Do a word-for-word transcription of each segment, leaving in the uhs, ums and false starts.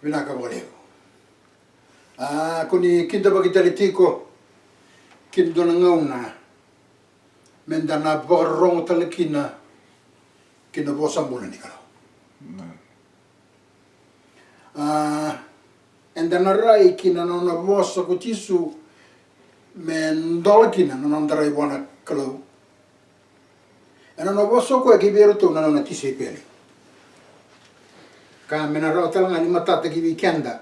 Vinaka vakalevu. A, ko ni kidavaki tale tiko ki na dua na gauna me da na vakarorogo tale kina ki na vosa bula ni Kalou. A, eda na rai ki na nona vosa ko Jisu me dola kina na noda rai vua na Kalou. E na nona vosa o koya ki vei iratou na nona tisaipeli. Ka me na rawa tale ga ni matata ki vei keda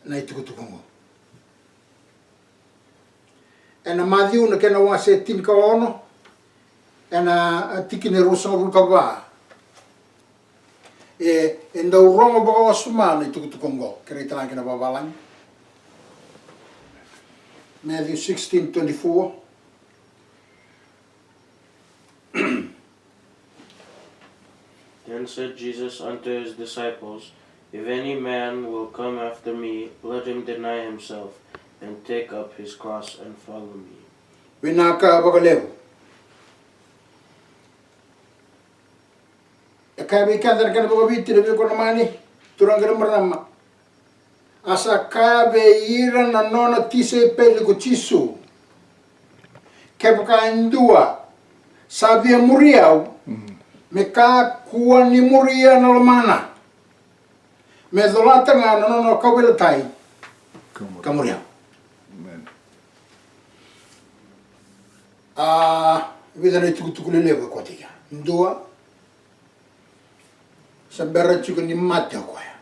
na itukutuku oqo. E na Maciu na kena wase tinikaono, e na tikina e ruasagavulu ka va. E, e dau rogo vakawasoma na itukutuku oqo, ke rai tale ga ki na vavalagi. Matthew sixteen twenty-four. Then said Jesus unto his disciples, If any man will come after me, let him deny himself, and take up his cross, and follow me. Vinaka vakalevu. E kaya vei keda na kena vakaviti na veiwekani lomani, turaga kei na marama. A sa kaya vei ira na nona tisaipeli ko Jisu, kevaka e dua sa via muri au, me kakua ni muria na lomana, me colata ga na nona kauveilatai ka muri au. A, vica na itukutuku lelevu e koto ya. Dua, sa bera tiko ni mate o koya.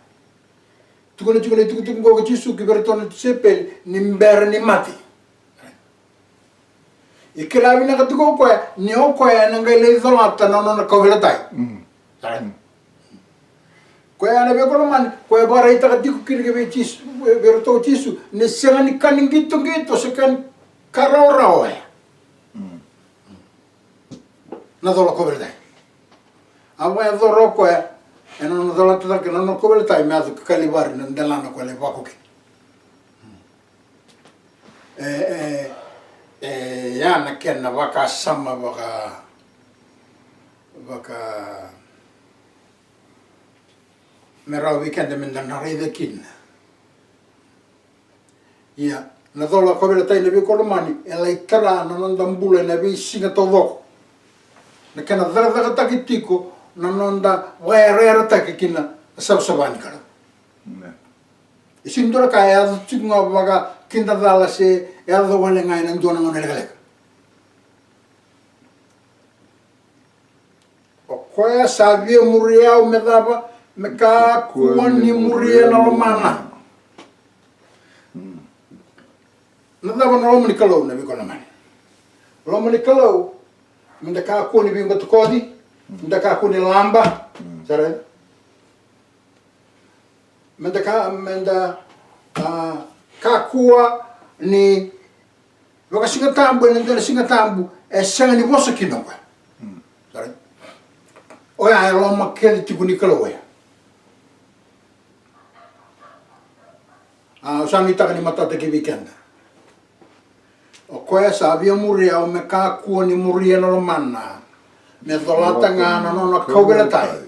Tukuna tiko na itukutuku oqo ko Jisu ki vei iratou na tisaipeli ni bera ni mate. E kila vinaka tiko o koya ni o koya e na qai lai colata na nona kauveilatai. Koya na veiwekani lomani, koya e vakaraitaka tiko kina ki vei Jisu, vei iratou o Jisu, ni sega ni ka ni qitoqito se ka ni ka rawarawa oya. Na cola kauveilatai. A vakayacora o koya e na nona colata cake na nona kauveilatai me yaco ki Kalivari na delana o koya lai vako kina. E, e, e ya na kena vakasama vaka, vaka me rawa vei keda me da na raica kina. Ia, na cola kauveilatai na veiwekani lomani, e lai tara na noda bula e na veisiga taucoko. Na kena cakacakataki tiko na noda vakayarayarataki kina na savasava ni Kalou. E sega ni dua na ka e yaco tiko ga vakakidacala se e yaco wale ga e na dua na gauna lekaleka. O koya sa via muri au me cava? Me kakua ni muria na lomana. Na cava na loma ni Kalou na veiwekani lomani? Loma ni Kalou, me da kakua ni veibutakoci, me da kakua ni laba, sara? Me da ka, me da, a, kakua ni vakasigatabu e na dua na sigatabu e sega ni vosa kina o koya. Sara? Oya e loma kece tiko ni Kalou oya. A, au sa nuitaka ni matata ki vei keda. O koya sa via muri au me kakua ni muria na lomana, me colata ga na nona kauveilatai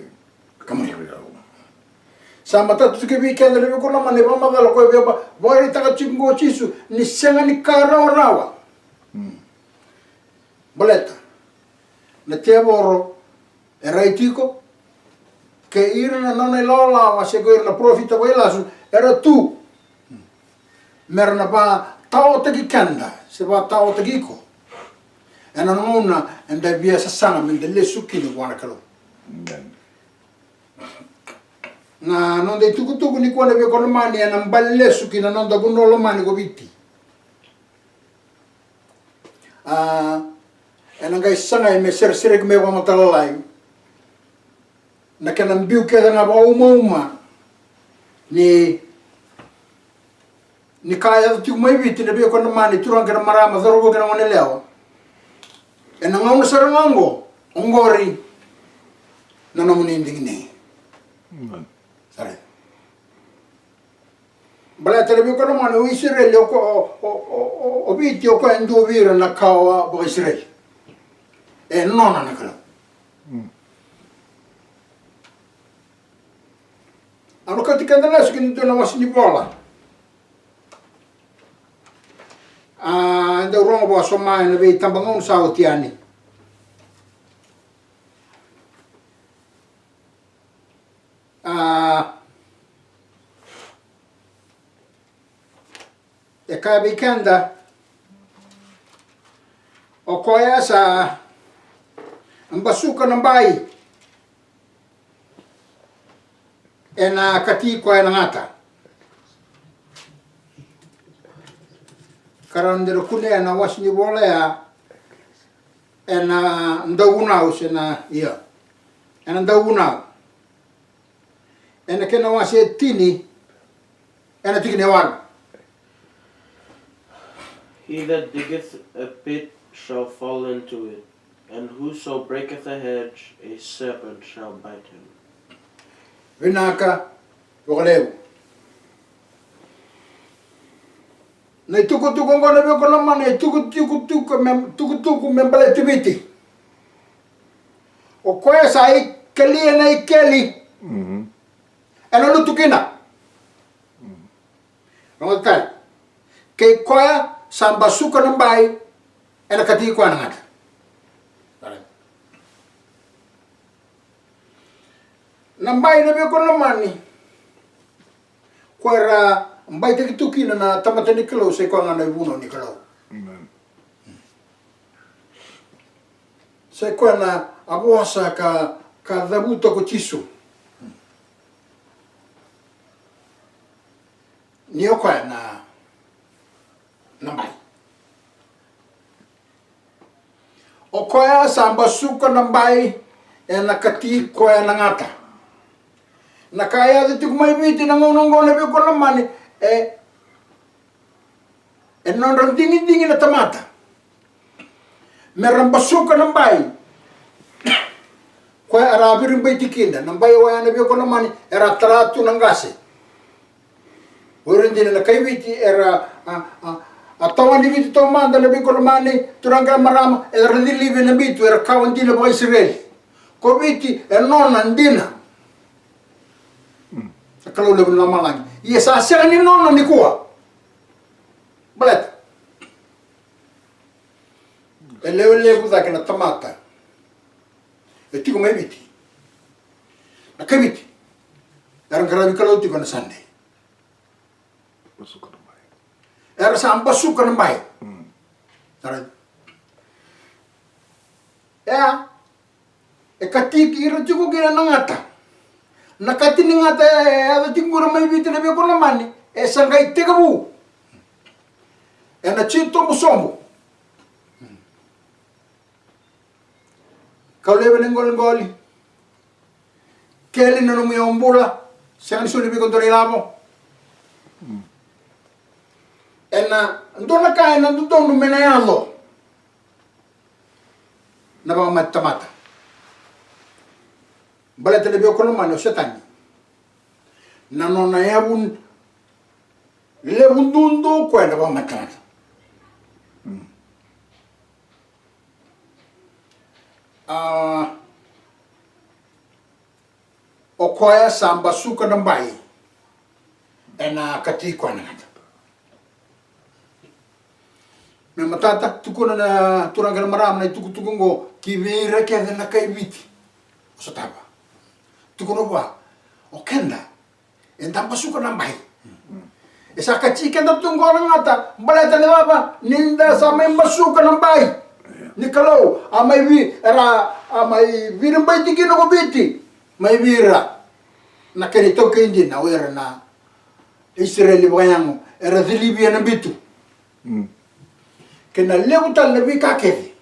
ka muri au. Sa matata tiko vei keda na veiwekani lomani, vakamacala koya via vakaraitaka tiko oqo o Jisu ni sega ni ka rawarawa. Baleta na tevoro e rai tiko, kei ira na nona ilawalawa se ko ira na parofita vakailasu era tu me ra na vataotaki keda se vataotaki iko e na gauna eda via sasaga me da lesu kina vua na Kalou. Na noda itukutuku nikua na veiwekani lomani e na bale lesu ki na noda vanua lomani ko Viti. A, e na qai sagai me seresereki mai vakamatailalai na kena biu kece ga vakaumauma ni, ni ka e yaco tiko mai Viti na veiwekani lomani, turaga kei na marama, cauravou kei na goneyalewa. E na gauna sara ga oqo, oqori na nomuni digidigi. Sara. Baleta na veiwekani lomani, o Isireli, o, o, o Viti o koya e dua vei ira na kawa vakaIsireli. E nona na Kalou. Au na kauti keda lesu ki na dua na wase ni vola. A, e dau rogo vua Soma ena veitabagauna sa oti yani. A, e kaya vei keda, o koya sa basuka na bai ena kati koya na gata. Ka rawa ni da kunea na wase ni vola ya ena Dauvunau se na, ia, ena Dauvunau. Ena kena wase e tini, ena tikina e walu. He that diggeth a pit shall fall into it, and whoso breaketh a hedge, a serpent shall bite him. Vinaka vakalevu. Na itukutuku oqo na veiwekani lomani, na itukutuku, tuku me, tukutuku me baleti Viti. O koya sa ikeli ena ikeli, mhm, ena lutu kina. Rogoca tale. Kei koya sa basuka na bai ena kati koya na gata. Na bai na veiwekani lomani, koya era baitaki tu kina na tamata ni Kalou, sa i koya ga na ivunau ni Kalou. Amen. Sa i koya na a vosa ka, ka cavuta ko Jisu. Ni o koya na, na bai. O koya sa basuka na bai ena kati koya na gata. Na ka e yaco tiko mai Viti na gauna oqo na veiwekani lomani, e, e nodra digidigi na tamata me ra basuka na bai. Koya era viribaiti kina na bai oya na veiwekani lomani, era tara tu na qase. O ira dina na kai Viti era, a, a, a tawani Viti taumada na veiwekani lomani, turaga kei na marama, era cilivi ena bitu, era kawa dina vakaIsireli. Ko Viti e nona dina. Mm. Na Kalou levu ni lomalagi. Ia sa sega ni nona nikua. Baleta e lewe levu cake na tamata e tiko mai Viti. Na kai Viti era qaravi Kalou tiko ena Sunday. Basuka na bai. Era sa basuka na bai. Mm. Era, e, e kati ira tiko kina na gata. Na kati ni gata e, e yaco tiko qori mai Viti na veiwekani lomani, e sa qai tekivu ena titobu sobu. Kau laivi na iqoliqoli. Keli na nomu iyau bula. Sega ni soli vei iko dua na ilavo. Ena dua na ka ena dodonu me na yaco. Na vakamate tamata. Baleta na veiwekani lomani, o Setani na nona yavu levu duadua o koya na vakamate tamata. Mm. A, o koya sa basuka na bai ena kati koya na gata. Me matata, tukuna na turaga kei na marama na itukutuku oqo ki vei ira kece na kai Viti. O sotava. Tukuna vua, o keda eda basuka na bai. E sa kati keda tu qo na gata, baleta na cava? Ni da sa mai basuka na bai ni Kalou. A mai vi, era a mai viribaiti kina ko Viti mai vei ira na kena itaukei dina, o ira na Isireli vakayago era cilivi ena bitu. Mm. Kei na levu tale na veika kece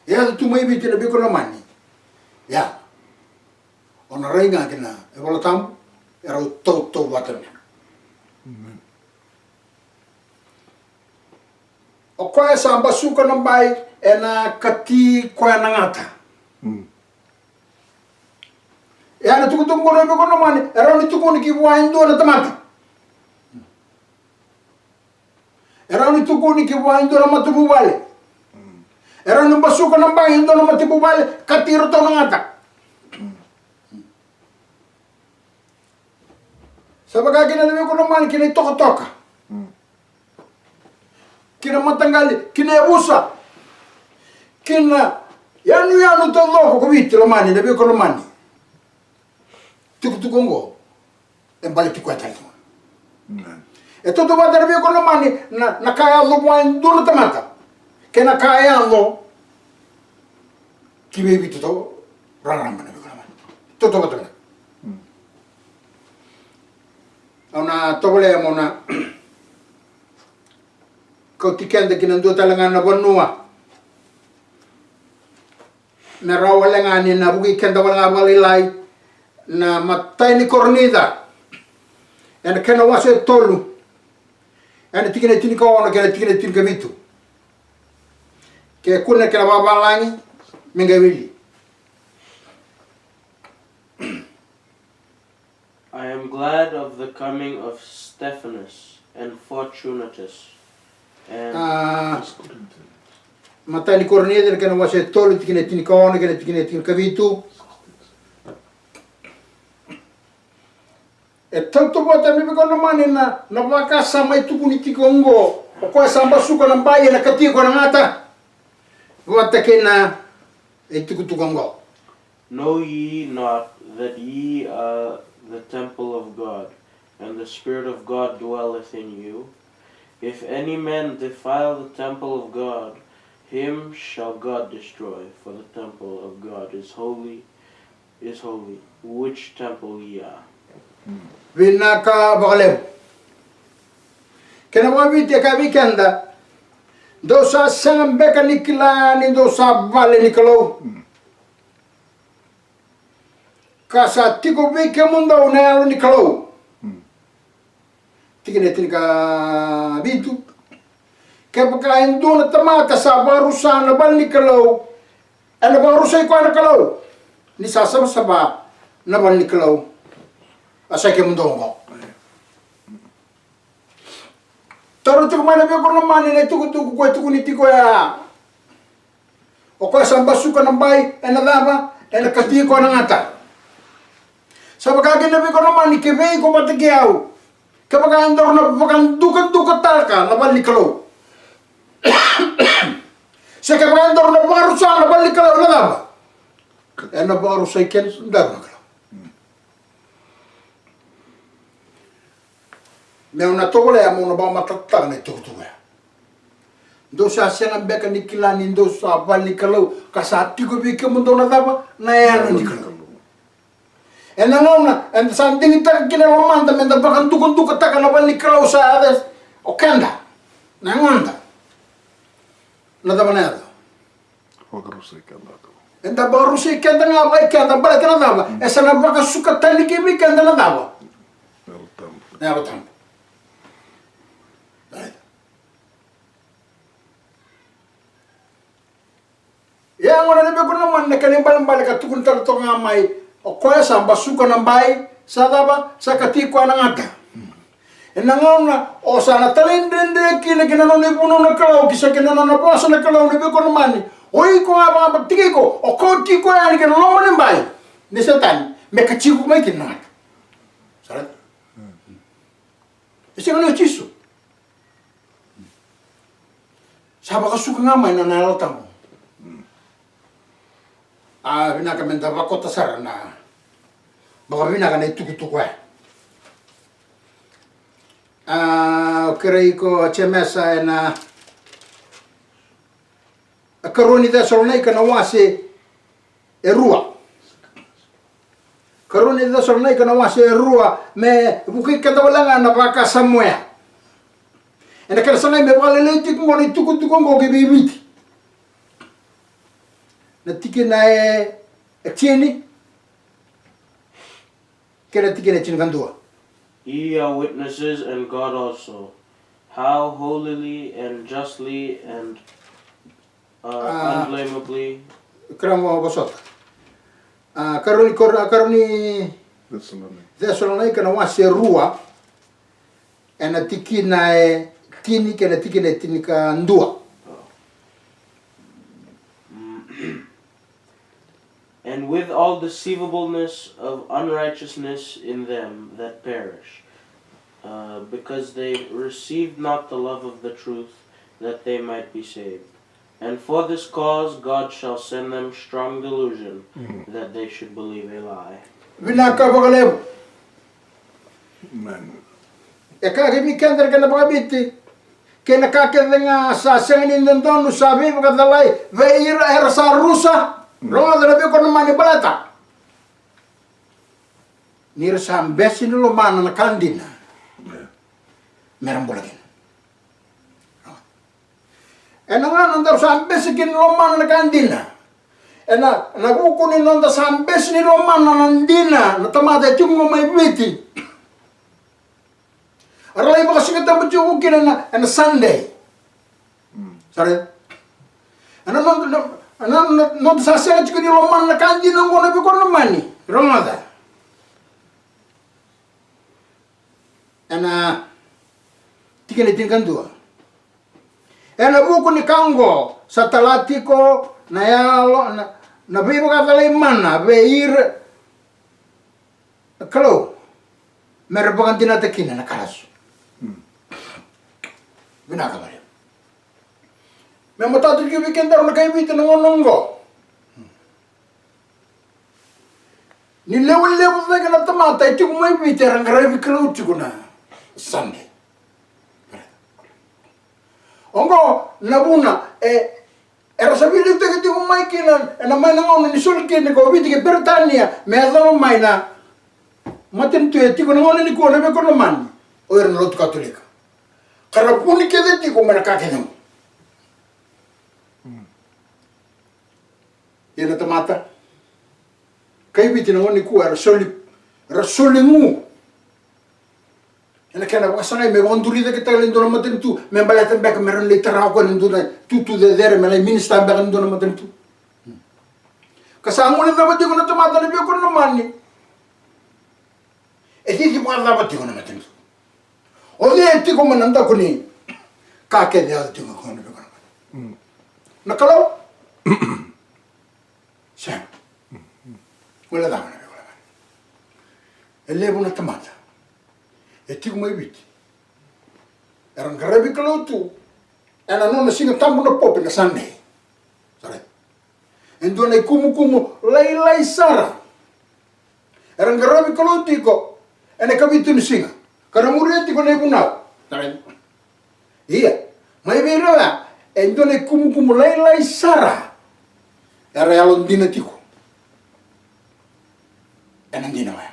e yaco tu mai Viti na veiwekani lomani. Ia, o na rai ga kina e Vola Tabu, e rau tautauvata me. Amen. O koya sa basuka na bai ena kati koya na gata. Mm. E a na tukutuku qo na veiwekani lomani, e rawa ni tukuni ki vua e dua na tamata. E rawa ni tukuni ki vua e dua na matavuvale. Mm. E rawa ni basuka na bai e dua na matavuvale, kati iratou na gata. Mm. Sa vaka kina na veiwekani lomani, kina itokatoka, kina mataqali, kina yavusa, kina yanuyanu taucoko ko Viti lomani, na veiwekani lomani. Tukutuku oqo e baleti koya tale tu ga. E tautauvata na veiwekani lomani na, na ka e yaco vua e dua na tamata kei na ka e yaco ki vei Viti tau rarama, na veiwekani lomani. Tautauvata vinaka. Au na tovolea meu na kauti keda ki na dua tale ga na vanua me rawa wale ga ni na vukei keda wale ga vakalailai. Na imatai ni Korinica, ena kena wase e tolu, ena tikina e tinikaono kei na tikina e tinikavitu. Ke kune kena vavalagi, me qai wili. I am glad of the coming of Stephanas and Fortunatus and Ah, imatai ni Korinica, na kena wase e tolu, tikina e tinikaono kei na tikina e tinikavitu. E tautauvata, na veiwekani lomani, na, na vakasama e tukuni tiko oqo. O koya sa basuka na bai, ena kati koya na gata. Vata kei na itukutuku oqo. Know ye not that ye are the temple of God, and the Spirit of God dwelleth in you? If any man defile the temple of God, him shall God destroy, for the temple of God is holy, is holy, which temple ye are. Vinaka vakalevu. Kena vakaviti e kaya vei keda, dou sa sega beka ni kila ni dou sa vale ni Kalou, ka sa tiko vei kemudou na Yalo ni Kalou? Tikina e tinikavitu. Kevaka e dua na tamata sa vakarusa na vale ni Kalou, ena vakarusai koya na Kalou, ni sa savasava na vale ni Kalou. A sa kemudou oqo. Taro tiko mai, na veiwekani lomani, na itukutuku ko e tukuni tiko ya. O koya sa basuka na bai, ena cava? Ena kati koya na gata. Sa vaka kina, na veiwekani lomani, ke vei iko vata kei au, kevaka e daru na vakadukadukataka na vale ni Kalou, se kevaka e daru na vakarusa na vale ni Kalou, ena cava? Ena vakarusai kedaru na Kalou. Meu na tovolea meu na vakamatatataka na itukutuku ya. Dou sa sega beka ni kila ni dou sa vale ni Kalou, ka sa tiko vei kemudou na cava? Na Yalo ni Kalou. Ena gauna eda sa digitaka kina e lomada meda vakadukadukataka na vale ni Kalou, sa yaco o keda, na yagoda, na cava na yaco? Vakarusai keda. Eda vakarusai keda ga vei keda, baleta na cava? E sa na vakasuka tani ki vei keda na cava? Yalo Tabu. Na Yalo Tabu. Right. Ia gona, na veiwekani lomani, na kena ibalebale ka tukuni tale toka ga mai, o koya sa basuka na bai, sa cava? Sa kati koya na gata. Ena gauna o sa na talaidredre kina ki na nona ivunau na Kalou, ki sa ki na nona vosa na Kalou, na veiwekani lomani, o iko ga vakamatiki iko, o koya tiko yani ki na loma ni bai ni Setani, me kacivi mai kina na gata. Sa raica? E sega ni o Jisu. Sa vakasuka ga mai na, na Yalo Tabu. A vinaka meda vakota sara na, vakavinaka na itukutuku ya. A, au kerei iko Jemesa ena, a, karua ni Cesalonaika na wase e rua. Karua ni Cesalonaika na wase e rua, me vukei keda wale ga na vakasama oya. Ena kena sagai me vakalailai tiko oqo na itukutuku oqo ki vei Viti. Na tikina e, e tini kei na tikina e tinikadua. Ye are witnesses, and God also, how holily and justly and, uh, Ah. unblameably. Kena mo vosota. A, karua ni Kor-, a, karua ni Cesalonaika. Cesalonaika na wase rua, ena tikina e tini kei na tikina e tinikadua. And with all deceivableness of unrighteousness in them that perish, uh, because they received not the love of the truth, that they might be saved. And for this cause God shall send them strong delusion, that they should believe a lie. Vinaka vakalevu. Amen. E kaya vei keda na kena vakaviti, kei na ka kece ga sa sega ni dodonu sa veivakacalai vei ira era sa rusa. Rogoca na veikoromani, baleta ni ra sa bese ni lomana na ka dina, me ra bula kina. Ena gauna daru sa bese kina ni lomana na ka dina, ena, na vuku ni noda sa bese ni lomana na dina na tamata e tiko mai Viti. Era lai vakasigatabu tiko kina ena, ena Sunday. Sara? Ena noda, ena noda sa sega tiko ni lomana na ka dina oqo na veikoromani. Rogoca. Ena tikina tinikadua. Ena vuku ni ka oqo sa tala tiko na yalo, na, na veivakacalai mana vei ira na Kalou, me ra vakadinata kina na kalasu. Vinaka vakalevu. Me matata tiko vei kedaru na kai Viti na gauna oqo. Ni levu, levu cake na tamata e tiko mai Viti era qaravi Kalou tiko na Sunday. Oqo na vuna e, era sa veiliutaki tiko mai kina ena mai na gauna ni soli kina ko Viti kei Peritania me yacova mai na matanitu e tiko na gauna nikua na veikoromani, o ira na lotu Katolika. Ka ra vuni kece tiko mai na ka kece oqo. Ia na tamata kai Viti na gauna nikua era soli, era soli gu. Ena kena vakasagai me vakaduri cake tale e dua na matanitu, me baleta beka me ra lai tara o koya na dua na itutu cecere me lai minisita beka na dua na matanitu. Ka sa guilecava tiko na tamata na veikoromani. E cici vakacava tiko na matanitu? O cei e tiko mai na daku ni ka kece e yaco tiko na veikoromani? Na Kalou? Sega. Guilecava na veikoromani. E levu na tamata e tiko mai Viti era qaravi Kalou tu ena nona Siga Tabu na pope na Sunday. Sara? E dua na ikumukumu lailai sara era qaravi Kalou tiko ena ikavitu ni siga, ka ra muria tiko na ivunau. Ia, mai vei ira oya, e dua na ikumukumu lailai sara era yalodina tiko ena dina oya.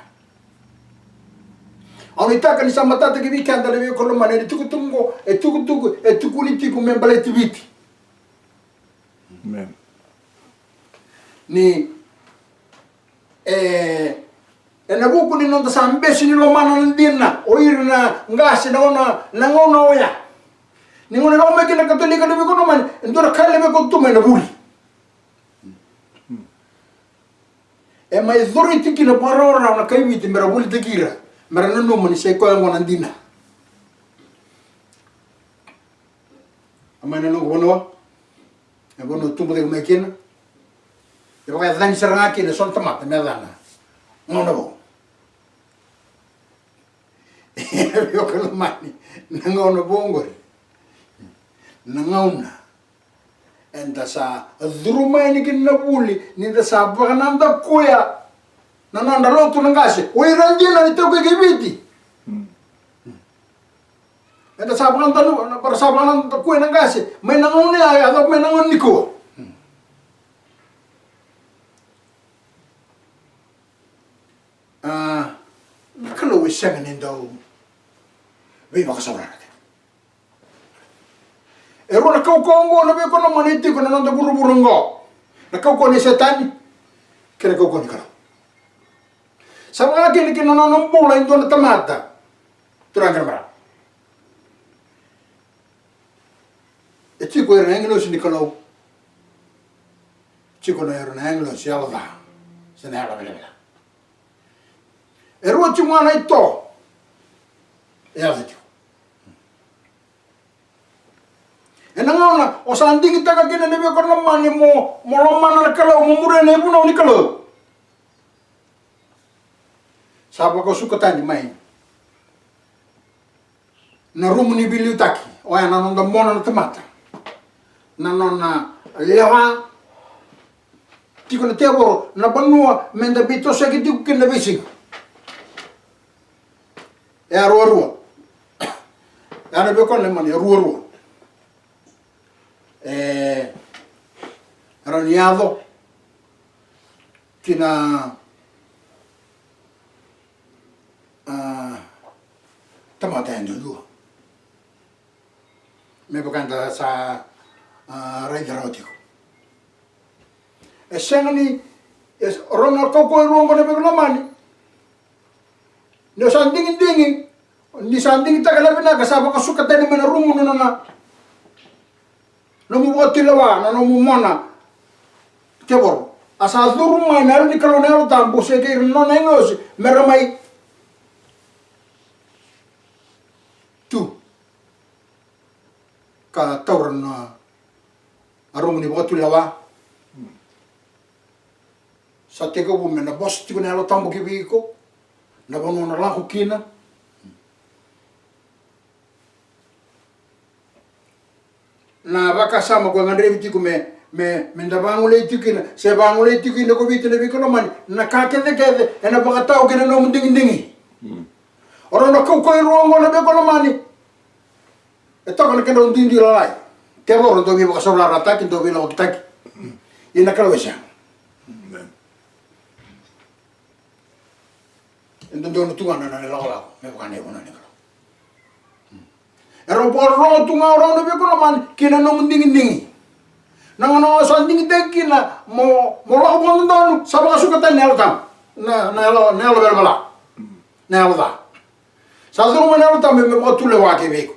Au nuitaka ni sa matata ki vei keda na veikoromani, ena tukutuku oqo, e tukutuku, e tukuni tiko me baleti Viti. Amen. Ni, e, ena vuku ni noda sa bese ni lomana na dina o ira na qase na gauna, na gauna oya. Ni gauna e lako mai kina na Katolika na veikoromani, e dua na ka e lako tu mai na vuli. E mai curu tiko kina vakarawarawa na kai Viti me ra volitaki ira, me ra nanuma ni sa i koya oqo na dina. A mai na noqu vanua, e vanua tubu cake mai kina. E vakayacani sara ga kina e so na tamata me yacana gauna vou. Ena veivakalomani, na gauna vou oqori, na gauna eda sa curu mai yani kina na vuli, ni da sa vakanadakuya na noda lotu na qase, o ira dina na iTaukei kei Viti. Eda sa vakanadakuya na qase mai na gauna ya, yacova mai na gauna nikua. A, na Kalou e sega ni dau veivakasaurarataki. E rua na kaukauwa oqo na veivakalomani e tiko ena noda vuravura oqo. Na kaukauwa nei Setani kei na kaukauwa ni Kalou. Sa vaka kina ki na nona bula e dua na tamata. Turaga kei na marama, e tiko o ira na agilosi ni Kalou, tiko o ira na agilosi yalo ca se na yalo velavela. E rua tiko ga na ito e yaco tiko. Ena gauna o sa digitaka kina na veivakalomani mo, mo lomana na Kalou, mo muria na ivunau ni Kalou, sa vakasuka tani mai Na rumu ni veiliutaki, oya na noda mona na tamata. Na nona lewa tiko na tevoro, na vanua me da veitosoyaki tiko kina na veisiga. E a ruarua. E a na veiwekani lomani, e ruarua. E rawa ni yaco ki na, a, tamata yadudua. Me vaka eda sa, a, raica rawa tiko. E sega ni, e, o rau na kaukaua e rua oqo na veiwekani lomani. Ni o sa digidigi, ni sa digitaka na vinaka, sa vakasuka tani mai na rumu na nona, nomu vakatulewa, na nomu mona tevoro. A sa curu mai na yalo ni Kalou na Yalo Tabu se kei ira na nona agilosi me ra mai tu ka taura na rumu ni vakatulewa. Sa tekivu me na vosa tiko na Yalo Tabu ki vei iko, na vanua o na lako kina. Na vakasama ko e gadrevi tiko me, me, me da vagolei tiko kina, se vagolei tiko kina ko Viti na veiwekani lomani, na ka kecekece e na vakatau kei na nomu digidigi. O rau na kaukaua e rua oqo na veiwekani lomani. E toka na kedrau duidui lalai. Tevoro dau veivakasaurarataki, dau veilawakitaki. Ia na Kalou e sega. E dodonu tu ga na nona ilakolako me vaka na ivunau ni Kalou. E rau vakarorogo tu ga o rau na veiwekani lomani ki na nomu digidigi. Na gauna o sa digitaki kina mo, mo lako vakadodonu, sa vakasuka tani na Yalo Tabu, na, na yalo, na yalo velavela, na yalo ca. Sa curu mai na Yalo Tabu me vakatulewa ki vei iko.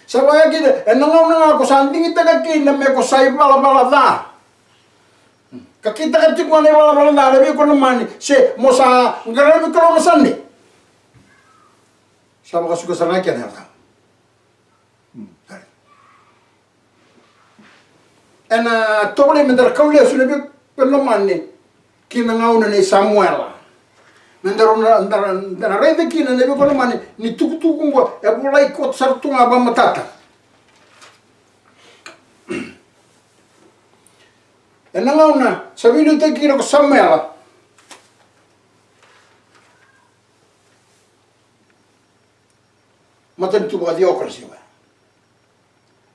Sa vaya kina, e na gauna ga ko sa digitaka kina me ko sa ivalavala ca, ka kitaka tiko ga na ivalavala ca na veiwekani lomani, se mo sa qaravi Kalou na Sade, sa vakasuka sara ga kina na Yalo Tabu. E na tovolei me da ra kau lesu na veiwekani lomani ki na gauna nei Samuela. Me da ra na, da ra, da na raica kina na veiwekani lomani ni tukutuku oqo e volai koto sara tu ga vakamatata. E na gauna sa veiliutaki kina ko Samuela, matanitu vakaciwa o Kalou.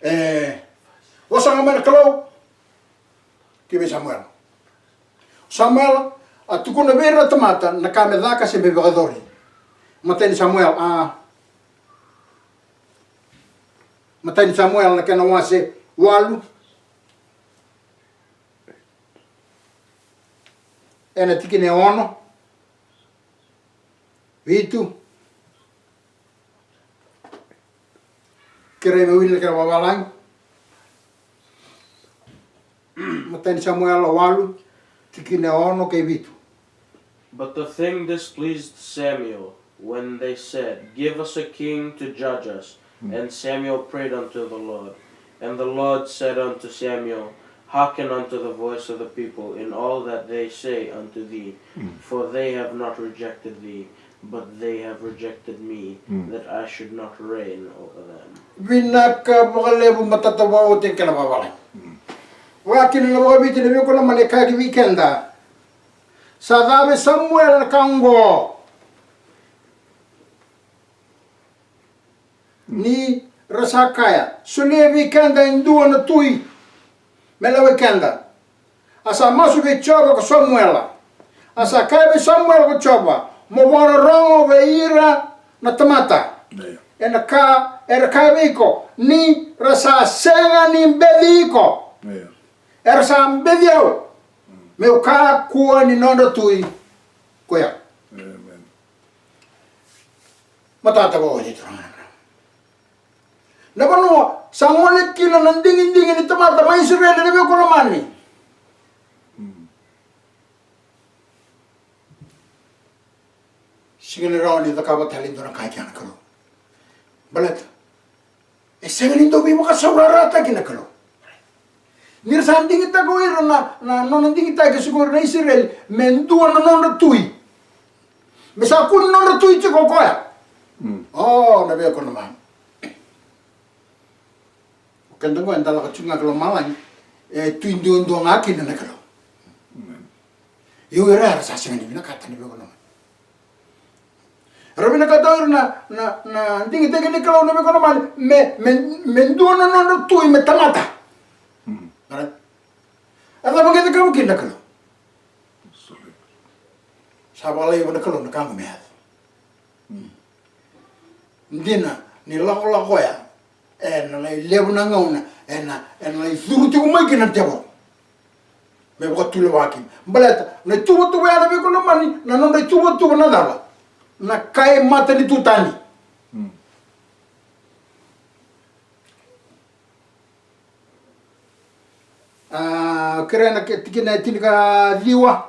E vosa ga mai na Kalou ki vei Samuela. Samuela, a tukuna vei ira na tamata na ka me caka se me vakayacori. Matai ni Samuela, a, matai ni Samuela na kena wase walu, e na tikina e ono, vitu. Kerei me wili na kena vavalagi. Matai ni Samuela walu, tikina e ono kei vitu. But the thing displeased Samuel when they said, "Give us a king to judge us." And Samuel prayed unto the Lord. And the Lord said unto Samuel, "Hearken unto the voice of the people in all that they say unto thee, for they have not rejected thee, but they have rejected me, that I should not reign over them." Vinaka vakalevu, matata vakaoti kena vavalagi. Vakakina na vakaviti na veiwekani lomani, e kaya ki vei keda, sa cava vei Samuela na ka oqo? Ni ra sa kaya, "Solia vei keda e dua na tui me lewai keda." A sa masu vei Jiova ko Samuela. A sa kaya vei Samuela ko Jiova, "Mo vakarorogo vei ira na tamata e na ka era kaya vei iko, ni ra sa sega ni beci iko. Era sa beci au, me'u kakua ni nodra tui ko yau." Matata vakaoti, turaga na Kalou. Na vanua sa gole kina na digidigi ni tamata mai Isireli na veiwekani lomani. Sega ni rawa ni cakava tale e dua na ka kina na Kalou. Baleta e sega ni dau veivakasaurarataki na Kalou. Ni ra sa digitaka o ira na, na nona digitaki, se ko ira na Isireli, me dua na nodra tui. Me sa kua ni nodra tui tiko o koya. O, na veiwekani lomani. Keda qo eda lako tiko ga ki lomalagi, e tu duadua ga kina na Kalou. Io, ira era sa sega ni vinakata na veivakalomani. Era vinakata o ira na, na, na digitaki ni Kalou na veivakalomani me, me, me dua na nodra tui me tamata. Right? A cava qai cakava kina na Kalou? Sa vakalaiva na Kalou na ka qo me yaco. Dina ni lakolako ya, ena lai levu na gauna ena, ena lai curu tiko mai kina na tevoro me vakatulewaki. Baleta na ituvatuva ya na veivakalomani, na nodra ituvatuva na cava? Na kai matanitu tani. A, kerea na ke-, tikina e tinikaciwa.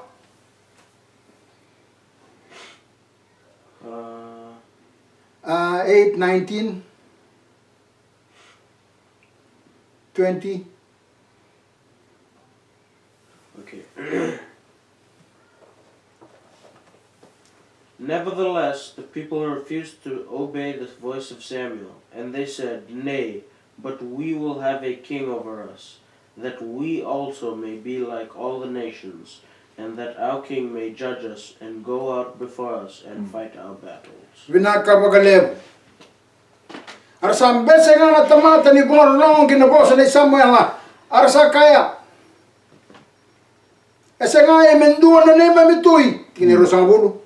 A, eight, nineteen, twenty. Okay. Nevertheless, the people refused to obey the voice of Samuel, and they said, "Nay, but we will have a king over us, that we also may be like all the nations, and that our king may judge us and go out before us and fight our battles." Vinaka vakalevu. A ra sa bese ga na tamata ni vakarorogo ki na vosa nei Samuela. A ra sa kaya, "E sega e me dua na neimami tui." Tikina e ruasagavulu.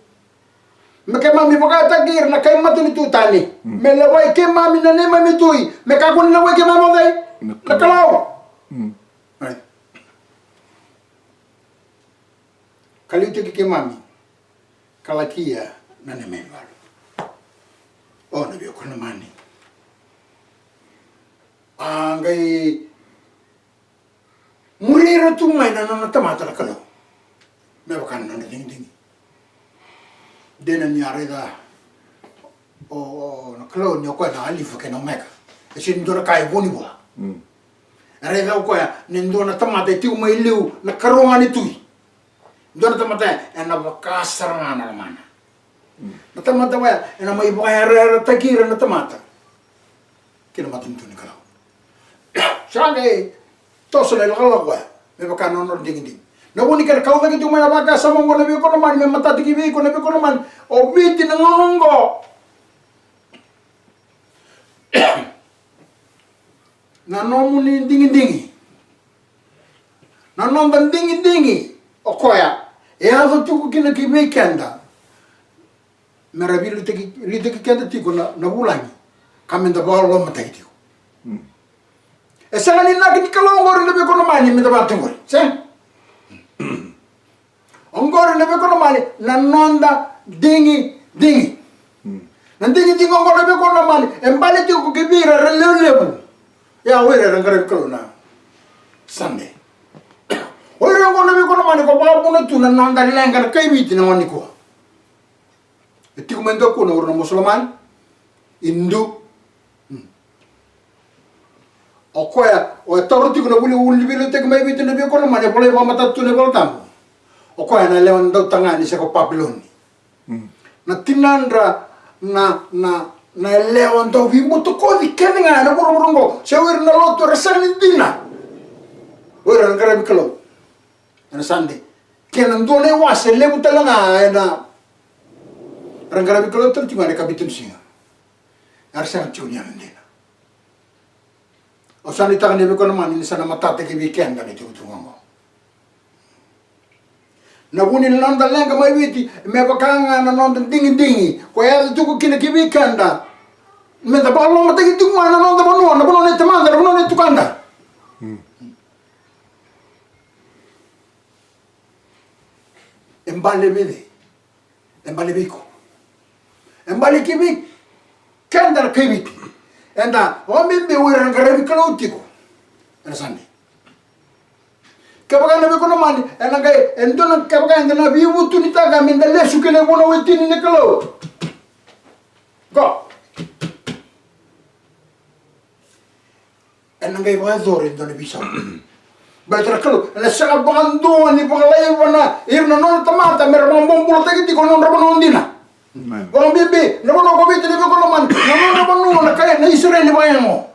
"Me keimami vakataki ira na kai matanitu tani. Me lewai keimami na neimami tui. Me kakua ni lewai keimami o cei? Na Kalou. Right. Ka liutaki keimami ka laki ia na neimami valu." O na veivakalomani. A qai muri ira tu mai na nona tamata na Kalou me vaka na nona digidigi. Dina ni a raica o, o na Kalou ni o koya na Alifa kei na Omeka. E sega ni dua na ka e vo ni vua. E raica o koya ni dua na tamata e tiko mai liu, na karua ga ni tui. Dua na tamata ya ena vaka sara ga na lomana. Na tamata oya ena mai vakayarayarataki ira na tamata ki na matanitu ni Kalou. Sa qai toso na ilakolako oya me vaka na nodra digidigi. Na vu ni kena kau cake tiko mai na vakasama oqo na veivakalomani, me matata ki vei iko na veivakalomani, o Viti na gauna oqo. Na nomuni digidigi, na noda digidigi o koya e yaco tiko kina ki vei keda me ra veiliutaki, liutaki keda tiko na, na vulagi, ka me da vakalolomataki tiko. E sega ni inaki ni Kalou oqori na veivakalomani me da vaka tu oqori, sega. Oqori na veivakalomani na noda digidigi. Na digidigi oqo na veivakalomani e bale tiko ki vei ira era levulevu. Ia o ira era qaravi Kalou na Sande. O ira oqo na veivakalomani ko vakavuna tu na noda leqa na kai Viti na gauna nikua. E tiko mai dua kua na ura na Musulamani, Indu. O koya o e taura tiko na vuli, vuli ni veiliutaki mai Viti na veivakalomani, e volai vakamatata tu na iVolatabu. O koya na lewa dautagane se ko Papiloni. Na tinadra na, na, na yalewa dau veibutakoci kece ga ena vuravura oqo, se o ira na lotu era sega ni dina. O ira na qaravi Kalou ena Sande. Kena dua na iwase levu tale ga ena, era qaravi Kalou tale tiko ga ena kabitonisiga. Era sega tiko ni yalodina. Au sa nuitaka ni veivakalomani ni sa na matata ki vei keda na itukutuku oqo. Na vu ni noda leqa mai Viti me vaka ga na noda digidigi ko yaco tiko kina ki vei keda. Me da vakalolomataki tiko ga na noda vanua, na vanua nei tamada, na vanua nei tukada. E bale vei cei? E bale vei iko. E bale ki vei keda na kai Viti. Eda vakabibi o ira na qaravi Kalou tiko ena Sande. Kevaka na veivakalomani ena qai, e dua na kevaka eda na veivutunitaka me da lesu ki na ivunau e tini ni Kalou. Qo. Ena qai vakayacori e dua na veisau. Baleta na Kalou ena sega vakadua ni vakalaiva na ira na nona tamata me ra vakabobulataki tiko na nodra vanua dina. Vakabibi na vanua ko Viti na veivakalomani, na nodra vanua na kai na Isireli vakayago.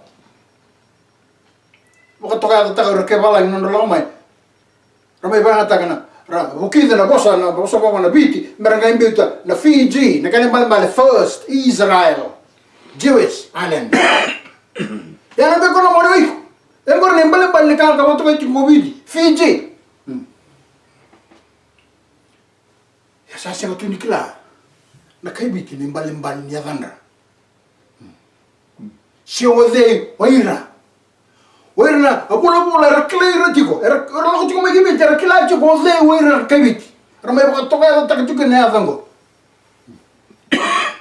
vakatokayacataka o ira kei valagi na nodra lako mai. Ra mai vakayagataka na, ra vukica na vosa, na vosa vakaViti, me ra qai biuta na Fiji, na kena ibalebale First Israel Jewish Island. Ia na veivakalomani o iko. E qori na ibalebale ni ka ka vakatokai tiko ko Viti, Fiji. Hmm. Ia sa sega tu ni kila na kai Viti na ibalebale ni yacadra. Se o cei o ira. O ira na vulavula era kilai ira tiko, era, era lako tiko mai ki Viti, era kila tiko o cei o ira na kai Viti. Era mai vakatokayacataka tiko na yaca oqo.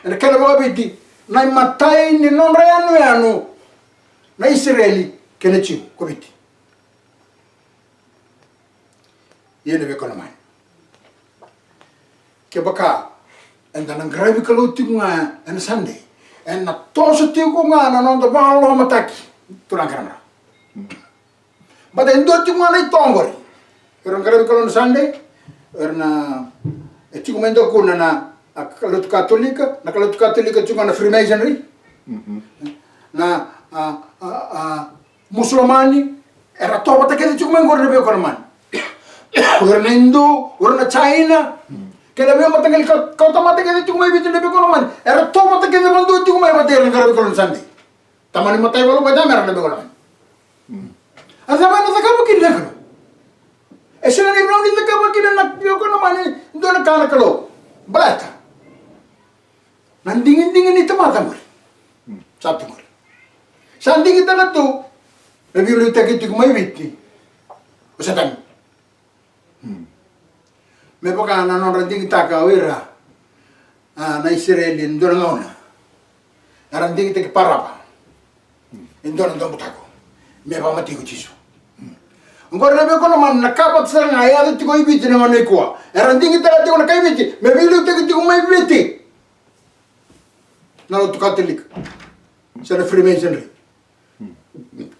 Ena kena vakaViti, na imatai ni nodra yanuyanu na Isireli kei na Jiu ko Viti. Ia na veivakalomani, kevaka eda na qaravi Kalou tiko ga ena Sunday, ena toso tiko ga na noda vakalolomataki. Turaga kei na marama, baleta e dua tiko ga na itovo qori. Era qaravi Kalou na Sunday, era na, e tiko mai dua kina na, a, lotu Katolika, na lotu Katolika tiko ga na Freemasonry. Mhm. Na, a, a, a, Musulomani, era tovo vata kece tiko mai qori na veivakalomani. O ira na Hindu, o ira na China, kei na veimataqali kau, kauta mata kece tiko mai Viti na veivakalomani. Era tovo vata kece vakadua tiko mai vata ira na qaravi Kalou na Sunday. Tamani mataivalu vata me ra na veivakalomani. A cava ena cakava kina na Kalou? E sega ni rawa ni cakava kina na veivakalomani dua na ka na Kalou. Baleta na digidigi ni tamata qori. Sa tu qori. Sa digitaka tu na veiliutaki tiko mai Viti o Setani. Me vaka na nodra digitaka o ira, a, na Isireli e dua na gauna. Era digitaki Parava e dua na dua butako me vakamatei ko Jisu. Oqori na veivakalomani, na ka vata sara ga e yaco tiko i Viti na gauna nikua. Era digitaka tiko na kai Viti me veiliutaki tiko mai Viti na lotu Katolika se na Freemasonry.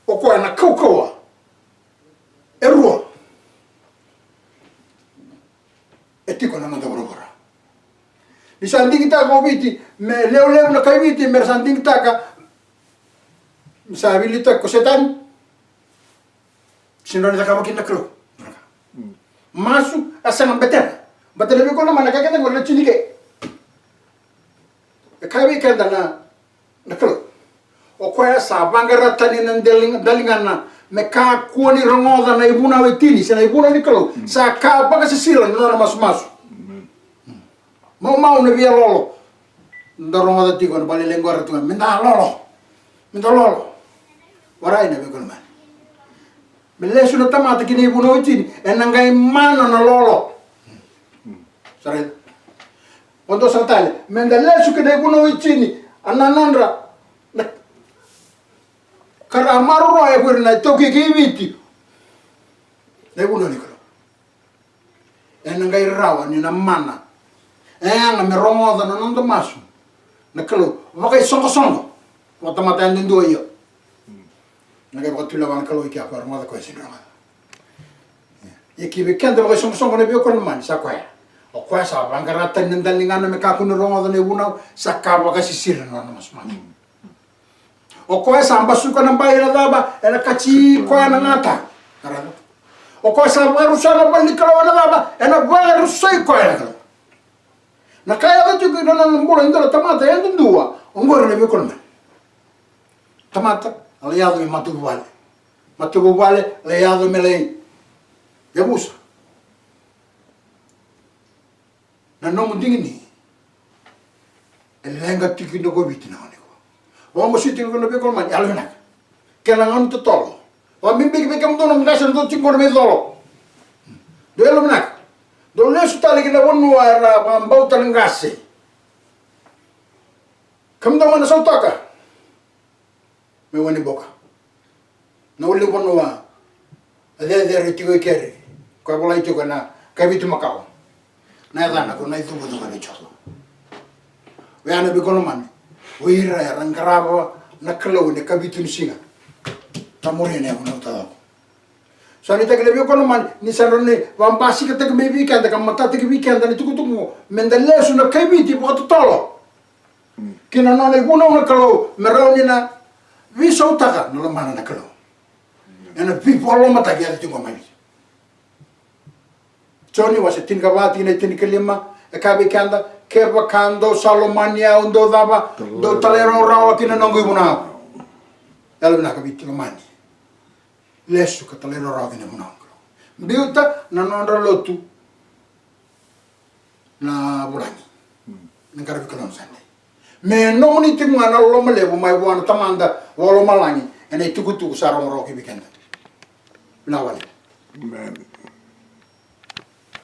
O koya na kaukauwa e rua e tiko na noda vuravura. Ni sa digitaka o Viti me levulevu na kai Viti, me ra sa digitaka me sa veiliutaki ko Setani. Sega ni rawa ni cakava kina na Kalou. Masu, a sega, betena. Betena vei koya na mana, ka keda qori na tinike. E kaya vei keda na, na Kalou. O koya sa vaqara tani na dali-, daligana me kakua ni rogoca na ivunau e tini, se na ivunau ni Kalou. Sa ka vakasisila na nona masumasu. Maumau na via lolo. Da rogoca tiko na balele qora tu ga, me da lolo. Me da lolo. Warai na veivakalomani. Me lesu na tamata ki na ivunau e tini, ena qai mana na lolo. Sa raica? Vakadua sara tale, me da lesu ki na ivunau e tini, a na nodra, na, ka ra maroroya ko ira na iTaukei kei Viti. Na ivunau ni Kalou. Ena qai rawa ni na mana. E yaga me rogoca na noda masu na Kalou vakaisoqosoqo. Vakatamata yadudua, io. Na qai vakatulewa na Kalou i kea, koya rogoca, koya sega ni rogoca. Ia ki vei keda vakaisoqosoqo na veivakalomani, sa koya. O koya sa vaqara tani na daligana me kakua ni rogoca na ivunau, sa ka vakasisila na nona masumasu. O koya sa basuka na bai ena cava, ena kaci koya na gata. O koya sa vakarusa na vale ni Kalou ena cava, ena vakarusai koya na Kalou. Na ka e yaco tiko ena nona bula e dua na tamata yadudua, oqori na veivakalomani. Tamata, a lai yaco me matavuvale. Matavuvale, a lai yaco me lai yavusa. Na nomu digidigi e leqa tiko kina ko Viti na gauna nikua. Vakamasuti tiko na veivakalomani, yalovinaka. Kena gauna totolo. Vakabibi vei kemudou na qase na dou tiko qori mai colo. Dou yalovinaka. Dou lesu tale ki na vanua era vakabauta na qase. Kemudou mai na Sautaka. Mai Wainibuka. Na ulunivanua e cecere tiko i keri, koya volai tiko ena Kavitu Makawa. Na yacana ko Naicuvucuva ni Joco. Oya na veivakalomani. O ira era qarava na Kalou ena kavitu ni siga. Ka muria na ivunau taucoko. Sa nuitaki na veivakalomani ni sa rawa ni vakabasikataki mai vei keda ka matataki vei keda na itukutuku oqo, me da lesu na kai Viti vakatotolo ki na nona ivunau na Kalou, me rawa ni na veisautaka na lomana na Kalou. Ena veivakalolomataki yaco tiko mai. Joni wase tinikava, tikina e tinikalima, e kaya vei keda, kevaka dou sa lomani au, dou cava? Dou talairawarawa ki na noqu ivunau. Yalovinaka vei tiko mai. Lesu ka talairawarawa ki na ivunau. Biuta na nodra lotu na vulagi. Na qaravi Kalou na Sade. Me nomuni tiko ga na loloma levu mai vua na Tamada vakalomalagi ena itukutuku sa rogorogo ki vei keda. Vinaka vakalevu. Amen.